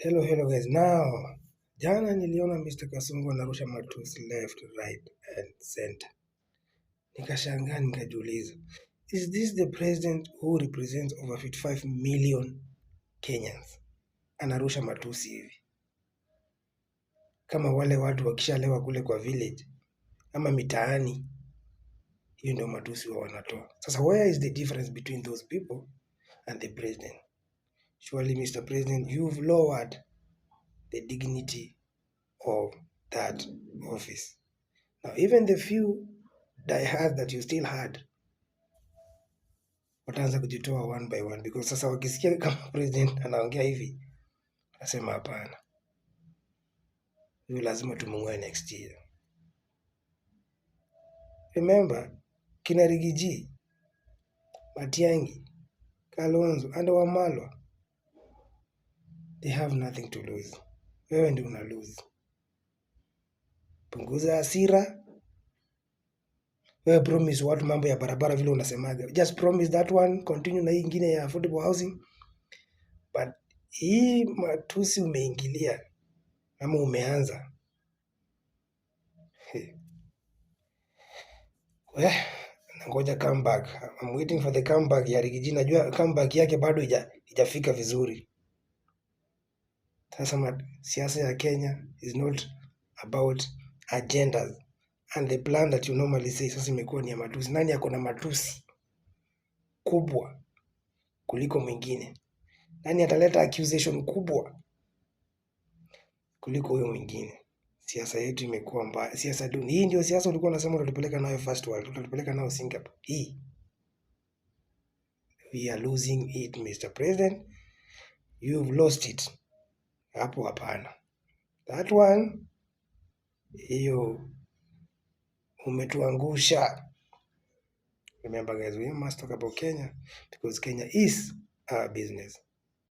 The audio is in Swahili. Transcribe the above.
Hello, hello guys. Now, jana niliona Mr. Kasongo anarusha matusi left, right and center. Nikashangaa, nikajiuliza, is this the president who represents over 55 million Kenyans? Anarusha matusi hivi kama wale watu wakishalewa kule kwa village ama mitaani, hiyo ndio matusi wa wanatoa. Sasa where is the difference between those people and the president? Surely, Mr. President, you've lowered the dignity of that office. Now, even the few diehards that you still had wataanza kujitoa one by one because sasa wakisikia kama president anaongea hivi, nasema hapana, huyu lazima tumng'oe next year. Remember, kina Riggy G, Matiang'i, Kalonzo and Wamalwa, they have nothing to lose. Wewe ndio una lose. Punguza hasira. Wewe promise watu mambo ya barabara vile unasemaga. Just promise that one, continue na hii ingine ya affordable housing. But hii matusi umeingilia ama umeanza. Hey. Eh, nangoja comeback. I'm waiting for the comeback ya Riggy G. Najua comeback yake bado ijafika vizuri. Sasa siasa ya Kenya is not about agendas and the plan that you normally say. Sasa imekuwa ni ya matusi. Nani ako na matusi kubwa kuliko mwingine? Nani ataleta accusation kubwa kuliko huyo mwingine? Siasa yetu imekuwa mbaya, siasa duni. Hii ndio siasa ulikuwa unasema utatupeleka nayo first world, utatupeleka nayo Singapore. Hii we are losing it, Mr. President. You've lost it. Hapo hapana. That one, hiyo umetuangusha. Remember guys, we must talk about Kenya because Kenya is our business.